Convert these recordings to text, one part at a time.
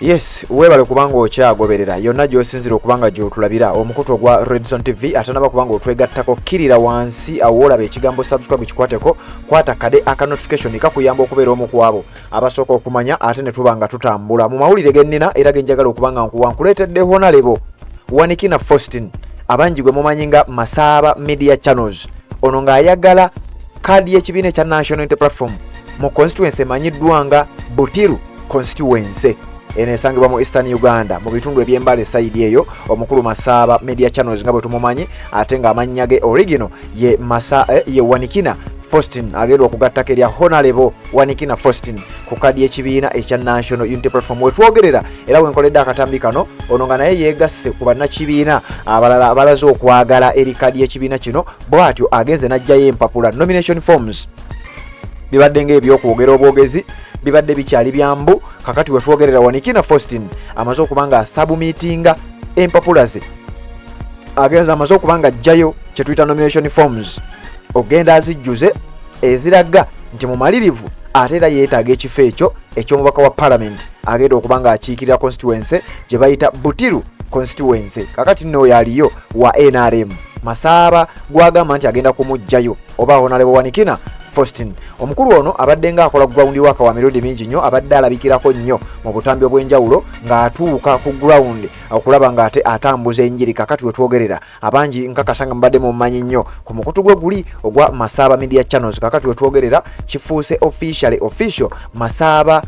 Yes, weebale kubanga okyagoberera yonna gy'osinzira okubanga gy'otulabira omukutu ogwa Redson TV. Atanaba kubanga otwegattako, kkirira wansi awo woolaba ekigambo "subscribe", kikwateko, kwata kade aka notification, kakuyamba okubeera omu ku abo abasooka okumanya ate ne tuba nga tutambula mu mawulire gennina era ge njagala okuba nga nkuwa. Nkuleetedde Honourable Wanikina Faustin, abangi gwe mumanyi nga Masaaba Media Channels. Ono ng'ayagala kaadi y'ekibiina ekya National Unity Platform mu constituency emanyiddwa nga Butiru constituency. Eno esangibwa mu Eastern Uganda, mu bitundu eby'Embale side eyo. Omukulu Masaaba Media Channels nga bwe tumumanyi, ate ng'amannya ge original ye Masa, ye Wanikina Faustin, agenda okugattako erya Honourable Wanikina Faustin ku kadi y'ekibiina ekya National Unity Platform. Wetwogerera era wenkoledde akatambi kano, ono nga naye yeegasse ku bannakibiina abalala abalaze okwagala eri kadi y'ekibiina kino. Bw'atyo agenze n'aggyayo empapula, nomination forms. Bibadde ng'ebyokwogera obwogezi, bibadde bikyali byambu. Kakati wetwogerera, Wanikina Faustin amaze okuba nga asubmittinga empapula ze, agenza amaze okuba nga ajjayo kyetuyita nomination forms, ogenda azijjuze eziraga nti mumalirivu ate era yeetaaga ekifo ekyo eky'omubaka wa parliament agenda okuba nga akiikirira constituency gye bayita Butiru constituency. Kakati nno oyo aliyo wa NRM, Masaaba gwagamba nti agenda kumuggyayo, oba Honourable Wanikina Faustin. Omukulu ono abadde ng'akola ground work wa mirundi mingi nnyo, abadde alabikirako nnyo mu butambi obw'enjawulo ng'atuuka ku ground okulaba ng'ate atambuza enjiri. Kakati wetwogerera, abangi nkakasa nga mubadde mumanyi nnyo ku mukutu gwe guli ogwa Masaaba Media Channels. Kakati wetwogerera kifuuse officially official, Masaaba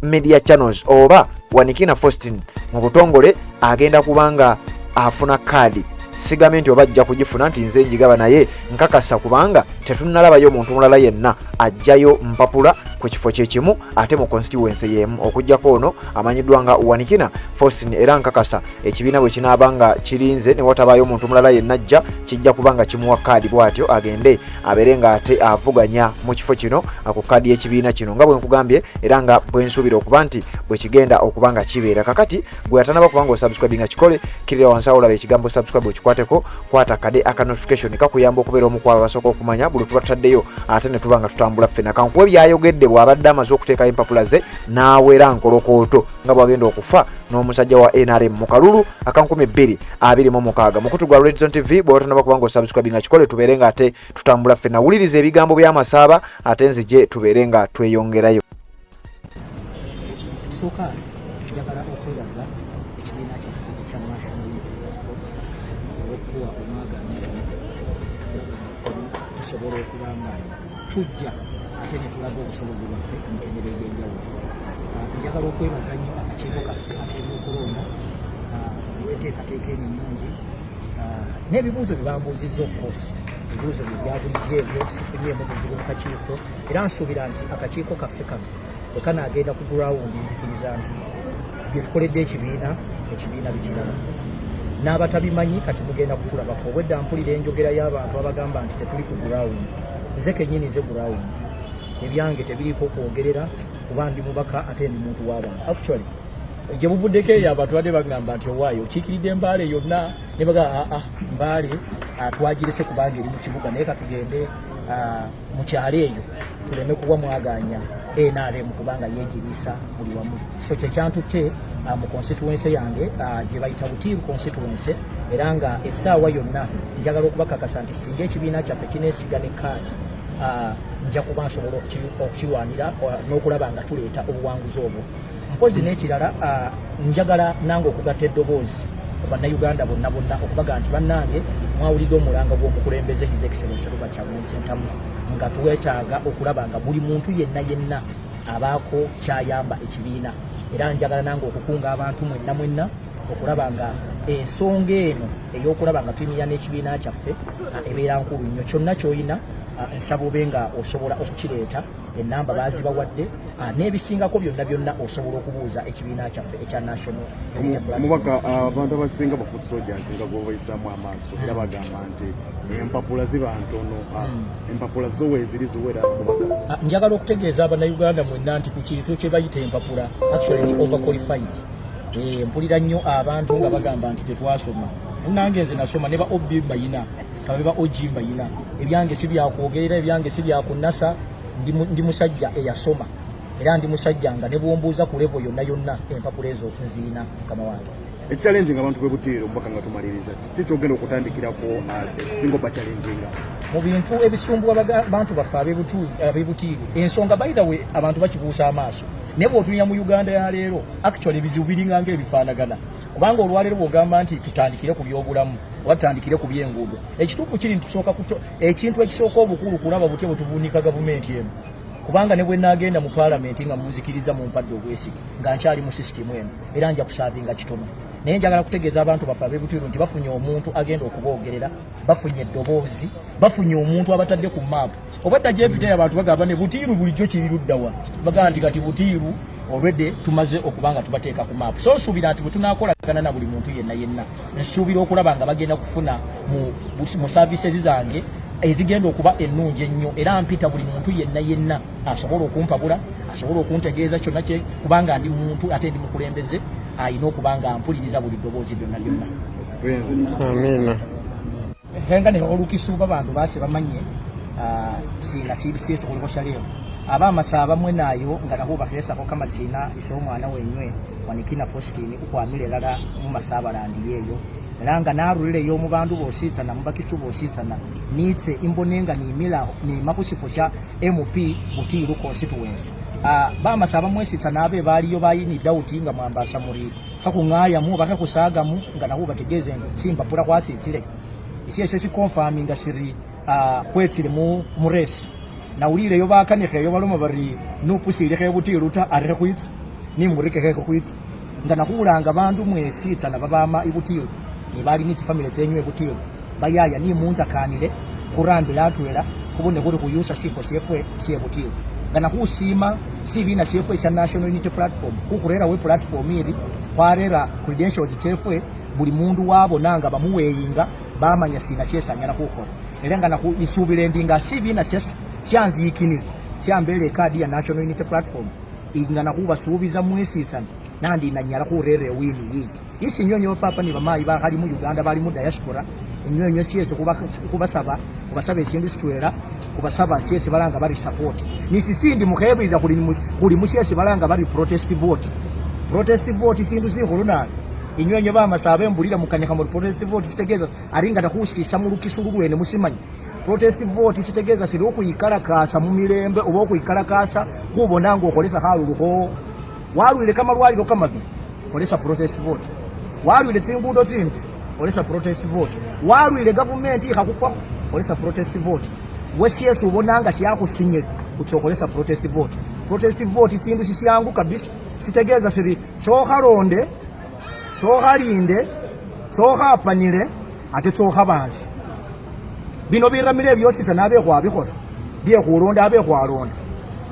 Media Channels oba Wanikina Faustin mu butongole agenda kubanga afuna kaadi. Sigambye nti oba ajja kugifuna nti nze njigaba, naye nkakasa kubanga tetunnalabayo omuntu mulala yenna ajjayo mpapula ku kifo kyekimu ate mu constituency y'emu okugjako ono amanyiddwa nga Wanikina Faustin. Era nkakasa ekibiina bwe kinaaba nga kirinze ne watabaayo omuntu mulala yenna ajja, kijja kuba nga kimuwa kaadi, bw'atyo agende abeere ng'ate avuganya mu kifo kino ku kaadi y'ekibiina kino, nga bwe nkugambye era nga bwe nsuubira okuba nti bwe kigenda okuba nga kibeera. Kakati gwe atanaba kuba nga osubscribe nga kikole, kirira wansi awo olaba ekigambo "subscribe", okikwateko, kwata kade aka notification, kakuyamba okubeera omu kwabo abasooka okumanya buli tuba tutaddeyo ate ne tuba nga tutambula ffenna. Kankuwe byayogedde bw'abadde amaze okuteekayo empapula ze n'awera nkolokooto nga bw'agenda okufa n'omusajja wa NRM mu kalulu aka 2026. Mukutu gwa Redson TV, bw'oba tonaba kuba nga osubscribe nga kikole, tubeere nga ate tutambula ffenna. Wuliriza ebigambo by'Amasaaba ate nzije tubeere nga tweyongerayo. Ekisooka, njagala okwebaza ekibiina kyaffe ekya National Unity Platform olw'okutuwa omwagaanya okulaba nga ffe tusobola okuba nga tujja ate ne tulaga obusobozi bwaffe ku mitendera egy'enjawulo. Njagala okwebaza nnyo akakiiko kaffe ak'ebyokulonda olw'enteekateeka eno ennungi n'ebibuuzo bye bambuuzizza. Of course, ebibuuzo bye bya bulijjo ebyo, sifunyeemu buzibu mu kakiiko, era nsuubira nti akakiiko kaffe kano bwe kanaagenda ku ground, nzikiriza nti bye tukoledde ekibiina, ekibiina bikiraba. N'abatabimanyi kati mugenda kutulabako. Obwedda mpulira enjogera y'abantu abagamba nti tetuli ku ground. Nze kennyini nze ground, ebyange tebiriiko kwogerera kuba ndi mubaka ate ndi muntu w'abantu. Actually, gye buvuddeko eyo abantu badde bagamba nti owaayo okiikiridde Embaale yonna, ne baga aa Mbaale twagirese kubanga eri mu kibuga, naye katugende mu kyalo eyo tuleme kuwa mwaganya NRM kubanga yeegiriisa buli wamu. So kyekyantutte mu constituency yange gye bayita Butiru constituency, era nga essaawa yonna njagala okubakakasa nti singa ekibiina kyaffe kineesiga ne kaadi, nja kuba nsobola okukirwanira n'okulaba nga tuleeta obuwanguzi obwo. Mpozi n'ekirala, njagala nange okugatta eddoboozi ku Bannayuganda bonna bonna okubaga nti bannange, mwawulidde omulanga gw'omukulembeze His Excellence Robert Kyagulanyi Ssentamu, nga twetaaga okulaba nga buli muntu yenna yenna abaako kyayamba ekibiina. Era njagala nange okukunga abantu mwenna mwenna okulaba nga ensonga eno ey'okulaba nga tuyimirira n'ekibiina kyaffe ebeera nkulu nnyo. Kyonna ky'olina, nsaba obe nga osobola okukireeta. Enamba baazibawadde, n'ebisingako byonna byonna osobola okubuuza ekibiina kyaffe ekya National Unity Platform. Omubaka, abantu abasinga ba foot soldiers nga gwobayisaamu amaaso era bagamba nti empapula ziba ntono. Empapula zo weeziri ziwera, mubaka? Njagala okutegeeza Abannayuganda mwenna nti ku kintu kye bayita empapula, actually ni overqualified. Mpulira nnyo abantu nga bagamba nti tetwasoma. Nange nze nasoma, ne ba OB mbayina, kabe ba OG mbayina. Ebyange si byakwogerera, ebyange si byakunasa. Ndi musajja eyasoma. Era ndi musajja nga ne bwombuuza ku level yonna yonna, empapula ezo nziina, mukama wange. Echallenge nga abantu bebutiire, omubaka, nga tumaliriza, ki kyogenda okutandikirako ekisinga oba challenginga? Mu bintu ebisumbuwa bantu baffe ab'ebutiiri, ensonga, by the way, abantu bakibuusa amaaso, naye bw'otunula mu Uganda ya leero, actually ebizibu biringa ng'ebifaanagana, kubanga olwaleero bw'ogamba nti tutandikire ku byobulamu oba tutandikire ku byenguudo, ekituufu kiri nti tusooka ekintu ekisooka obukulu kulaba butya bwe tuvuunika gavumenti eno, kubanga ne bwe naagenda mu paalamenti nga munzikiriza, mumpadde obwesige, nga nkyali mu sisitimu eno, era nja kusaavinga kitono. Naye njagala kutegeeza abantu baffe ab'ebutiiru nti bafunye omuntu agenda okuboogerera, bafunye eddoboozi, bafunye omuntu abatadde ku maapu. Obadda gyempitayo, abantu bagamba ne Butiiru bulijjo kiri luddawa? Bagamba nti kati Butiiru already tumaze okuba nga tubateeka ku maapu. So nsuubira nti bwe tunaakolagana na buli muntu yenna yenna, nsuubira okulaba nga bagenda kufuna mu services zange ezigenda okuba ennungi ennyo. Era mpita buli muntu yenna yenna asobola okumpabula, asobola okuntegeeza kyonna kye, kubanga ndi muntu ate ndi mukulembeze ayina okuba nga mpuliriza buli ddoboozi lyonna lyonna. Amiina. Henga ne olukisu babantu base bamanye sina siesi kuliko shaleo abamasa abamwe nayo nga nabo bakhesakho kamasina. Ise omwana wenywe Wanikina Faustin, ukhwamile elala mumasabalandi yeyo, era nga narulileyo mubandu bositsana, mubakisu bositsana, nitse imbone nga nimila nima khusifo sha MP Butiru constituency. Bamasa abamwesitsana abe baliyo bayini doubt nga mwambasa muri khakhung'ayamu oba khakhusagamu, nga nabo bategeeze ndi tsimbapula khwatsitsile isi esyo siconfirminga siri khwetsile mu race. Nawulileyo bakanikheyo baloma bari nupusilikho ebutiru ta, arekhe khwitsa nimurikekhe khwitsa, nga nakhulanga bandu mwesitsana babama ibutiru nibali ni tsifamily tsenywe ebutiru bayaya nimunzakanile khurambila atwela khubone khuri khuyusa sifo syefwe syebutiru. Nga nakhusima sibina syefwe sya National Unity Platform khukhurera we platform iri khwarera credentials tsefwe, buli mundu wabona nga bamuweyinga bamanya sina syesi anyala khukhola. Era nga isubila endi nga sibina syase syanziyikinile syambele ekadi ya National Unity Platform, nga nakhubasuubiza mwesitsana nandi nanyala khurera ewini yiyi isi nyonyo papa ni bamayi bakhali mu Uganda, bali mu diaspora. Enywenyo syesi khubasaba esindu sitwela, khubasaba syesi balanga bari support nisisindi mukhebirira khuli musyesi balanga bari protest vote. Protest vote sindu sikhulu nabi. Inywenyo bamasaba embulira mukanikha muri protest vote sitegeza ari nga nakhusisa mulukisu lulwene musimanyi. Protest vote sitegeza siri okhwikalakasa mumilembe oba okhwikalakasa khubona nga okholesa khalulukho. Walwile kamalwalilo kamabi, kholesa protest vote. Walwile tsingudo tsimbi, kholesa protest vote. Walwile gavumenti ikhakhufakho, kholesa protest vote. Wesiesi ubonanga syakhusinyile, utsa okholesa protest vote. Protest vote sindu sisyangu kabisa, sitegeza siri tsokhalonde, tsokhalinde, tsokhapanile ate tsokhabanze. Bino biramile byositsa nabe khwabikhola byekhulonda, abe khwalonda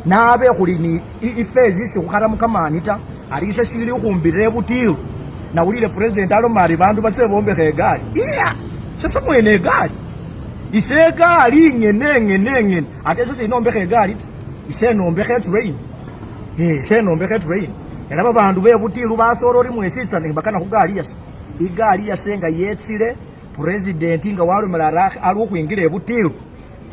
nabe khuli ni ifezi isi khukhara mukamani ta. Ari ise sili khumbirira ebutiru. Nawulile president aloma ari bandu batse bombekha egali iya sasa mwene egali ise egali ingene engene engene, ate ise sinombekha egali ta, ise nombekha etrain, ise nombekha etrain. Era babandu bebutiru basorori mwesitsa bakana khugali yase, igali yase nga yetsile president nga walomela ali ukhwingila ebutiru,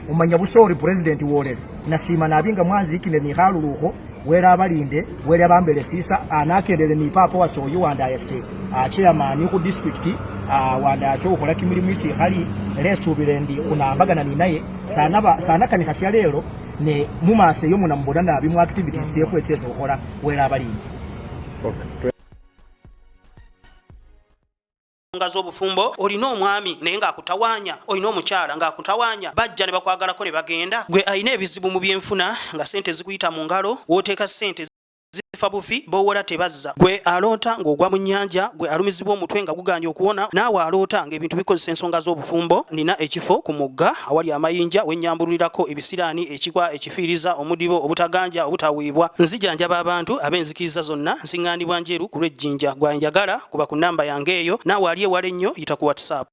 umanya busori president wolele. Nasima nabinga mwanzikile ni khalulukho wela abalinde, wele bambele sisa anakendele ni papa wase oyu wandayase chairman ku district wandayase ukhola kimilimu isi khali lesubile ndi khunambagana ni naye sanaba sanakanikha sya lelo ne mumase yo munamubona nabi mu activities yefwe tsese khukhola. Wela abalinde. Okay. Nga z'obufumbo, olina omwami naye ng'akutawaanya, olina omukyala ng'akutawaanya, bajja ne bakwagalako ne bagenda. Gwe alina ebizibu mu byenfuna nga sente zikuyita mu ngalo, w'oteeka sente zifa bufi, b'owola tebazza. Gwe aloota ng'ogwa mu nnyanja, gwe alumizibwa omutwe nga guganye okuwona, naawe aloota ng'ebintu bikozesa ensonga z'obufumbo, nina ekifo ku mugga awali amayinja wennyambululirako ebisiraani, ekikwa, ekifiiriza, omudibo, obutaganja, obutaweebwa. Nzijanjaba abantu ab'enzikiriza zonna, nsiŋŋaanibwa Njeru ku lw'Ejjinja. Gwanjagala kuba ku nnamba yange eyo, naawe ali ewala ennyo yita ku WhatsApp.